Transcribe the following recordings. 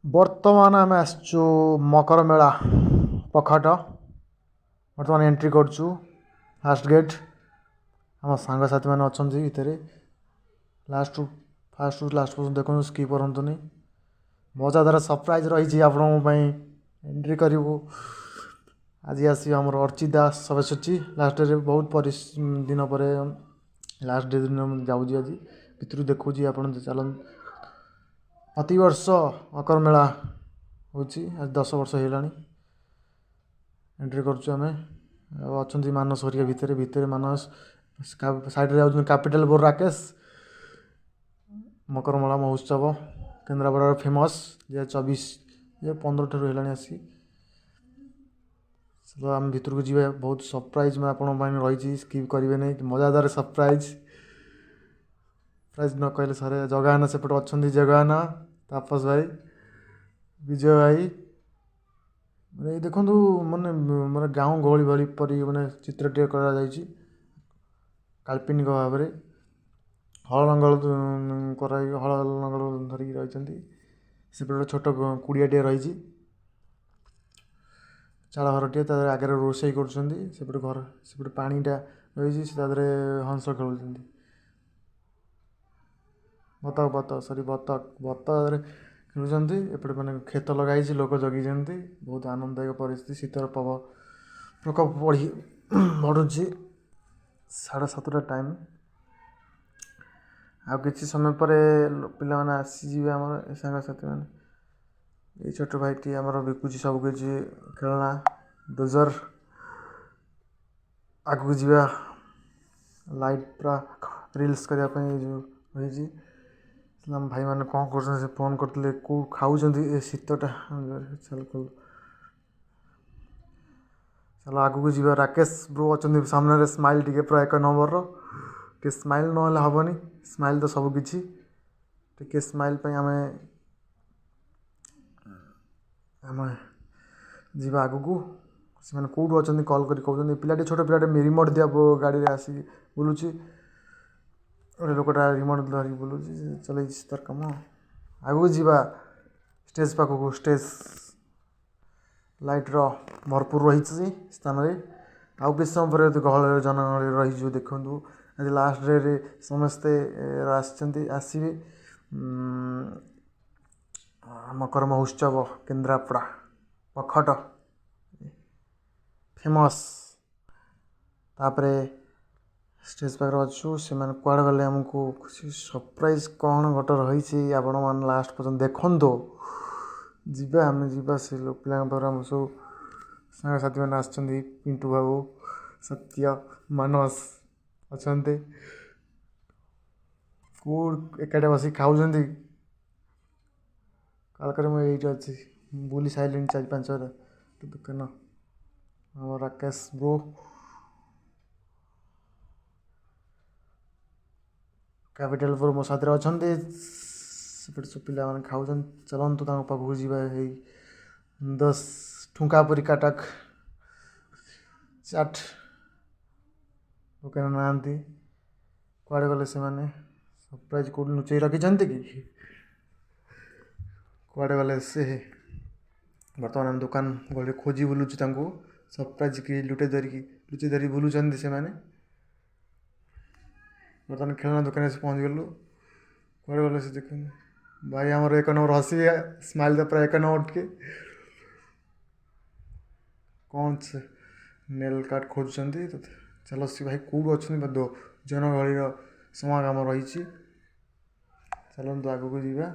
ବର୍ତ୍ତମାନ ଆମେ ଆସିଛୁ ମକର ମେଳା ପଖାଟ। ବର୍ତ୍ତମାନ ଏଣ୍ଟ୍ରି କରୁଛୁ ଫାଷ୍ଟ ଗେଟ୍। ଆମ ସାଙ୍ଗସାଥିମାନେ ଅଛନ୍ତି ଭିତରେ। ଲାଷ୍ଟରୁ ଫାଷ୍ଟରୁ ଲାଷ୍ଟ ପର୍ଯ୍ୟନ୍ତ ଦେଖନ୍ତୁ, ସ୍କିପ୍ କରନ୍ତୁନି। ମଜାଦାର ସରପ୍ରାଇଜ୍ ରହିଛି ଆପଣଙ୍କ ପାଇଁ। ଏଣ୍ଟ୍ରି କରିବୁ ଆଜି ଆସିବ ଆମର ଅର୍ଚିତା ସବ୍ୟସାଚୀ। ଲାଷ୍ଟରେ ବହୁତ ଦିନ ପରେ ଲାଷ୍ଟ ଡେ ଦିନ ମୁଁ ଯାଉଛି, ଆଜି ଭିତରୁ ଦେଖୁଛି, ଆପଣ ଚାଲନ୍ତୁ। ପ୍ରତିବର୍ଷ ମକର ମେଳା ହେଉଛି, ଆଜି 10 ବର୍ଷ ହେଇଗଲାଣି। ଏଣ୍ଟ୍ରି କରୁଛୁ ଆମେ। ଆଉ ଅଛନ୍ତି ମାନସ ହରିକା ଭିତରେ ଭିତରେ ମାନସ ସାଇଡ଼ରେ ଯାଉଛନ୍ତି, କ୍ୟାପିଟାଲ ବୋର ରାକେଶ। ମକର ମେଳା ମହୋତ୍ସବ କେନ୍ଦ୍ରାପଡ଼ାର ଫେମସ୍। 2024, 2015 ଠାରୁ ହେଲାଣି ଆସି। ଆମେ ଭିତରକୁ ଯିବା। ବହୁତ ସରପ୍ରାଇଜ୍ ମୁଁ ଆପଣଙ୍କ ପାଇଁ ରହିଛି, ସ୍କିପ୍ କରିବେ ନାହିଁ। ମଜାଦାର ସରପ୍ରାଇଜ୍, ପ୍ରାଇଜ୍ ନ କହିଲେ ସରେ। ଜଗାନା ସେପଟେ ଅଛନ୍ତି, ଜଗାନା, ତାପସ ଭାଇ, ବିଜୟ ଭାଇ। ମାନେ ଏଇ ଦେଖନ୍ତୁ, ମାନେ ମାନେ ଗାଁ ଗହଳି ଭଳି ପରି ମାନେ ଚିତ୍ରଟିଏ କରାଯାଇଛି କାଳ୍ପନିକ ଭାବରେ। ହଳ ଲଙ୍ଗଳ କରାଇ, ହଳ ଲଙ୍ଗଳ ଧରିକି ରହିଛନ୍ତି। ସେପଟେ ଗୋଟେ ଛୋଟ କୁଡ଼ିଆଟିଏ ରହିଛି, ଚାଳ ଘରଟିଏ। ତା ଆଗରେ ରୋଷେଇ କରୁଛନ୍ତି। ସେପଟେ ଘର, ସେପଟେ ପାଣିଟା ରହିଛି। ସେ ତା ଦେହରେ ହଂସ ଖେଳୁଛନ୍ତି, ବତକ, ବତକ, ସରି, ବତକ, ବତକ ଖେଳୁଛନ୍ତି। ଏପଟେ ମାନେ କ୍ଷେତ ଲଗା ହେଇଛି, ଲୋକ ଜଗିଛନ୍ତି। ବହୁତ ଆନନ୍ଦଦାୟକ ପରିସ୍ଥିତି। ଶୀତର ପ୍ରକୋପ ବଢ଼ୁଛି। 7:30 ଟାଇମ୍। ଆଉ କିଛି ସମୟ ପରେ ପିଲାମାନେ ଆସିଯିବେ, ଆମର ସାଙ୍ଗସାଥିମାନେ। ଏଇ ଛୋଟ ଭାଇଟି ଆମର ବିକୁଛି ସବୁ କିଛି ଖେଳଣା, ଡୋଜର। ଆଗକୁ ଯିବା। ଲାଇଟ୍ ପୁରା ରିଲ୍ସ କରିବା ପାଇଁ ଯେଉଁ ରହିଛି। ଆମ ଭାଇମାନେ କ'ଣ କରୁଛନ୍ତି? ସେ ଫୋନ୍ କରିଥିଲେ, କେଉଁ ଖାଉଛନ୍ତି। ଏ ଶୀତଟା। ଚାଲ, ଚାଲ, ଆଗକୁ ଯିବା। ରାକେଶ ବ୍ରୋ ଅଛନ୍ତି ସାମ୍ନାରେ। ସ୍ମାଇଲ୍ ଟିକେ ପୁରା ଏକ ନମ୍ବରର। ଟିକେ ସ୍ମାଇଲ୍ ନହେଲେ ହେବନି। ସ୍ମାଇଲ୍ ତ ସବୁ କିଛି। ଟିକେ ସ୍ମାଇଲ୍ ପାଇଁ ଆମେ ଯିବା ଆଗକୁ। ସେମାନେ କେଉଁଠୁ ଅଛନ୍ତି କଲ୍ କରି କହୁଛନ୍ତି। ପିଲାଟି, ଛୋଟ ପିଲାଟେ ରିମୋଟ୍ ଦିଆ ଗାଡ଼ିରେ ଆସିକି ବୁଲୁଛି। ଗୋଟେ ଲୋକଟା ରିମୋଟ୍ ଧରିକି ବୁଲୁଛି, ଚଲେଇଛି ତାର କାମ। ଆଗକୁ ଯିବା ଷ୍ଟେଜ୍ ପାଖକୁ। ଷ୍ଟେଜ୍ ଲାଇଟ୍ର ଭରପୁର ରହିଛି ସ୍ଥାନରେ। ଆଉ କିଛି ସମୟ ପରେ ଗହଳରେ ଜନଗହଳି ରହିଯିବ। ଦେଖନ୍ତୁ, ଆଜି ଲାଷ୍ଟ ଡେରେ ସମସ୍ତେ ଆସିଛନ୍ତି, ଆସିବେ। ମକର ମହୋତ୍ସବ କେନ୍ଦ୍ରାପଡ଼ା ପଖଟ ଫେମସ୍। ତାପରେ ଷ୍ଟେଜ୍ ପାଖରେ ଅଛୁ। ସେମାନେ କୁଆଡ଼େ ଗଲେ? ଆମକୁ ଖୁସି ସରପ୍ରାଇଜ୍ କ'ଣ ଗୋଟେ ରହିଛି, ଆପଣମାନେ ଲାଷ୍ଟ ପର୍ଯ୍ୟନ୍ତ ଦେଖନ୍ତୁ। ଯିବା, ଆମେ ଯିବା ସେ ପିଲାଙ୍କ ପାଖରେ। ଆମର ସବୁ ସାଙ୍ଗସାଥିମାନେ ଆସିଛନ୍ତି। ପିଣ୍ଟୁ ବାବୁ, ସତ୍ୟ, ମାନସ ଅଛନ୍ତି। କେଉଁ ଏକାଠି ବସିକି ଖାଉଛନ୍ତି। କାଲକାରେ ମୁଁ ଏଇଠି ଅଛି। ବୁଲି ସାରିଲିଣି ଚାରି ପାଞ୍ଚ ଦୋକାନ। ଆମ ରାକେଶ ବ୍ରୋ, କ୍ୟାପିଟାଲ ବ୍ରୋ ମୋ ସାଥିରେ ଅଛନ୍ତି। ସେପଟେ ସବୁ ପିଲାମାନେ ଖାଉଛନ୍ତି। ଚାଲନ୍ତୁ, ତାଙ୍କ ପାଖକୁ ଯିବା। ଏଇ 10 ଠୁଙ୍କା ପୁରୀ କଟକ ଚାଟ୍ ଦୋକାନ। ନାହାନ୍ତି, କୁଆଡ଼େ ଗଲେ ସେମାନେ? ସରପ୍ରାଇଜ୍ କେଉଁଠି ଲୁଚେଇ ରଖିଛନ୍ତି କି? କୁଆଡ଼େ ଗଲେ ସେ? ବର୍ତ୍ତମାନ ଆମେ ଦୋକାନ ଗଳି ଖୋଜି ବୁଲୁଛୁ ତାଙ୍କୁ। ସରପ୍ରାଇଜ୍ କି ଲୁଟେଇ ଧରିକି, ଲୁଚେଇ ଧରି ବୁଲୁଛନ୍ତି ସେମାନେ। ବର୍ତ୍ତମାନ ଖେଳନା ଦୋକାନରେ ଆସି ପହଞ୍ଚିଗଲୁ। କୁଆଡ଼େ ଗଲେ ସେ? ଦେଖନ୍ତୁ, ଭାଇ ଆମର ଏକ ନମ୍ବର ହସିବେ। ସ୍ମାଇଲ୍ ତ ପୁରା ଏକ ନମ୍ବର। ଟିକେ କ'ଣ ସେ ନେଲ୍ କାର୍ଡ଼ ଖୋଜୁଛନ୍ତି। ଚାଲ, ସେ ଭାଇ କେଉଁଠୁ ଅଛନ୍ତି? ଜନଗହଳିର ସମାଗମ ରହିଛି। ଚାଲନ୍ତୁ, ଆଗକୁ ଯିବା।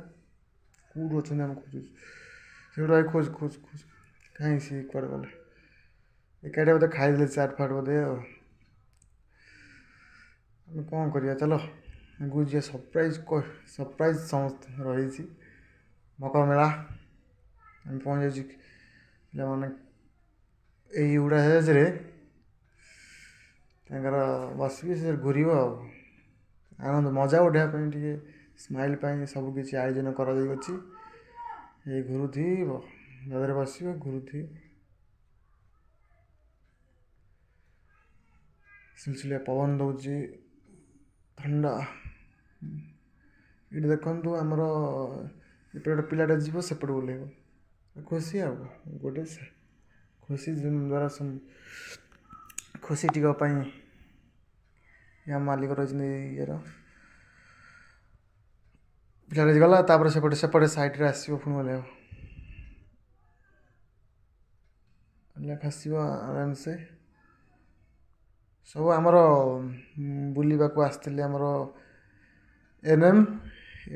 କେଉଁଠୁ ଅଛନ୍ତି ଆମେ ଖୋଜୁଛୁ। ସେଠୁ ଭାଇ ଖୋଜ, ଖୋଜ, ଖୋଜ। କାହିଁ ସିଏ କୁଆଡ଼େ ଗଲେ? ଏକାଟିଆ ବୋଧେ ଖାଇଦେଲେ ଚାଟ୍ ଫାଟ୍ ବୋଧେ। ଆଉ ଆମେ କ'ଣ କରିବା? ଚାଲ, ଆଗକୁ ଯିବା। ସରପ୍ରାଇଜ୍, ସରପ୍ରାଇଜ୍ ସମସ୍ତ ରହିଛି। ମକର ମେଳା ଆମେ ପହଞ୍ଚିଯାଉଛୁ। ପିଲାମାନେ ଏଇ ଉଡ଼ାଜାହାଜରେ ତାଙ୍କର ବସିକି ସେ ଘୁରିବ। ଆଉ ଆନନ୍ଦ ମଜା ଉଠାଇବା ପାଇଁ, ଟିକେ ସ୍ମାଇଲ୍ ପାଇଁ ସବୁ କିଛି ଆୟୋଜନ କରାଯାଇଅଛି। ଏଇ ଘୁରୁଥିବ, ତା ଦେହରେ ବସିବ, ଘୁରୁଥିବ। ସୁଲସୁଲିଆ ପବନ ଦେଉଛି ଥଣ୍ଡା। ଏଇଠି ଦେଖନ୍ତୁ, ଆମର ଏପଟେ ଗୋଟେ ପିଲାଟା ଯିବ, ସେପଟେ ଓହ୍ଲେଇବ। ଖୁସି ଆଉ ଗୋଟେ ଖୁସି ଦ୍ୱାରା, ଖୁସି ଟିକେ ପାଇଁ ୟା ମାଲିକ ରହିଛନ୍ତି ଇଏର। ପିଲାଟା ଗଲା, ତାପରେ ସେପଟେ ସେପଟେ ସାଇଡ଼୍ରେ ଆସିବ, ପୁଣି ଓହ୍ଲେଇବ, ଆସିବ ଆରାମସେ। ସବୁ ଆମର ବୁଲିବାକୁ ଆସିଥିଲେ ଆମର ଏନ୍ ଏମ୍।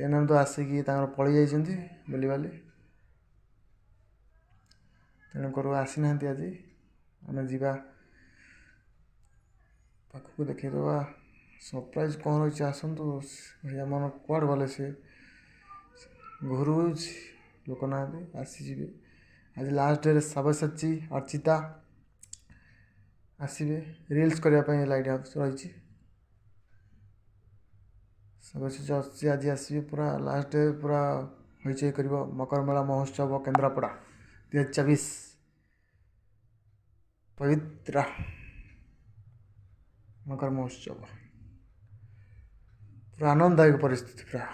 ଏନ୍ ଏମ୍ ତ ଆସିକି ତାଙ୍କର ପଳେଇ ଯାଇଛନ୍ତି ବୁଲିବାଲି, ତେଣୁକରି ଆସିନାହାନ୍ତି ଆଜି। ଆମେ ଯିବା ପାଖକୁ, ଦେଖେଇଦେବା ସରପ୍ରାଇଜ୍ କ'ଣ ରହିଛି। ଆସନ୍ତୁ ଭାଇ, ଆମର କୁଆଡ଼େ ଗଲେ ସେ? ଘୁରୁଛି, ଲୋକ ନାହାନ୍ତି, ଆସିଯିବେ। ଆଜି ଲାଷ୍ଟ ଡେରେ ସବ୍ୟସାଚୀ, ଅର୍ଚିତା ଆସିବେ ରିଲ୍ସ କରିବା ପାଇଁ। ଲାଇଟ୍ ହାଉସ୍ ରହିଛି। ସବ୍ୟସାଚୀ, ଅର୍ଚିତା ଆଜି ଆସିବେ। ପୁରା ଲାଷ୍ଟ ଡେ ପୁରା ହଇଚଇ କରିବ ମକର ମେଳା ମହୋତ୍ସବ କେନ୍ଦ୍ରାପଡ଼ା 2024, ପବିତ୍ର ମକର ମହୋତ୍ସବ। ପୁରା ଆନନ୍ଦଦାୟକ ପରିସ୍ଥିତି ପୁରା।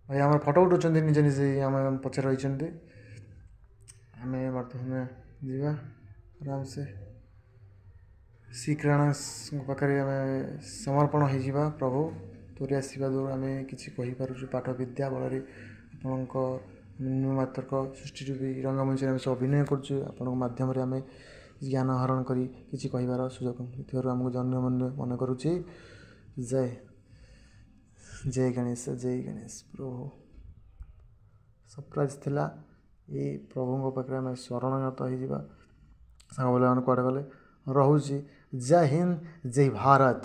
ଭାଇ ଆମର ଫଟୋ ଉଠାଉଛନ୍ତି ନିଜେ ନିଜେ, ଆମ ପଛରେ ରହିଛନ୍ତି। ଆମେ ବର୍ତ୍ତମାନ ଯିବା ଆରାମସେ, ଶ୍ରୀକୃଷ୍ଣଙ୍କ ପାଖରେ ଆମେ ସମର୍ପଣ ହେଇଯିବା। ପ୍ରଭୁ, ତୋରି ଆଶୀର୍ବାଦରୁ ଆମେ କିଛି କହିପାରୁଛୁ। ପାଠ ବିଦ୍ୟା ବଳରେ ଆପଣଙ୍କ ମାତ୍ରକ ସୃଷ୍ଟିରୁ ବି ରଙ୍ଗମଞ୍ଚରେ ଆମେ ସବୁ ଅଭିନୟ କରୁଛୁ। ଆପଣଙ୍କ ମାଧ୍ୟମରେ ଆମେ ଜ୍ଞାନ ଆହରଣ କରି କିଛି କହିବାର ସୁଯୋଗ ମିଳିଥିବାରୁ ଆମକୁ ଧନ୍ୟ ମନେ କରୁଛି। ଜୟ ଜୟ ଗଣେଶ, ଜୟ ଗଣେଶ ପ୍ରଭୁ। ସରପ୍ରାଇଜ୍ ଥିଲା ଏଇ, ପ୍ରଭୁଙ୍କ ପାଖରେ ଆମେ ଶରଣାଗତ ହେଇଯିବା। ସାଙ୍ଗ ପିଲାମାନେ କୁଆଡ଼େ ଗଲେ? ରହୁଛି। ଜୟ ହିନ୍ଦ, ଜୟ ଭାରତ।